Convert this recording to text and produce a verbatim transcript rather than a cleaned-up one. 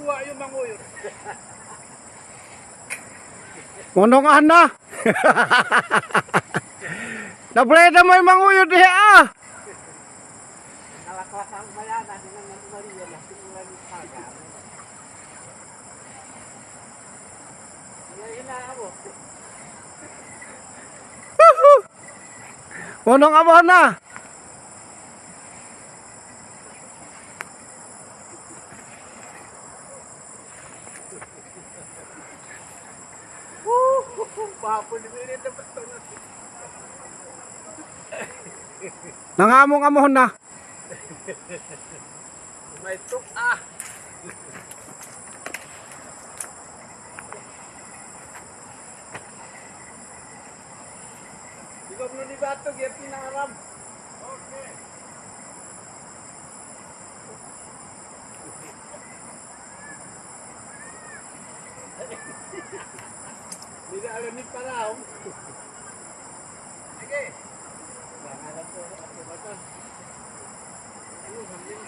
Wa, yu manguyut. Monong a hana. Na pula da mai manguyut diha a. Monong a ba hana. Nangamong a ba hana. Maituk a. Ikaw na ni bato, kaya pinangaram. Okay. Tidak ada ni parau. Okay. Jangan ada tu, ada batas. Ini sambil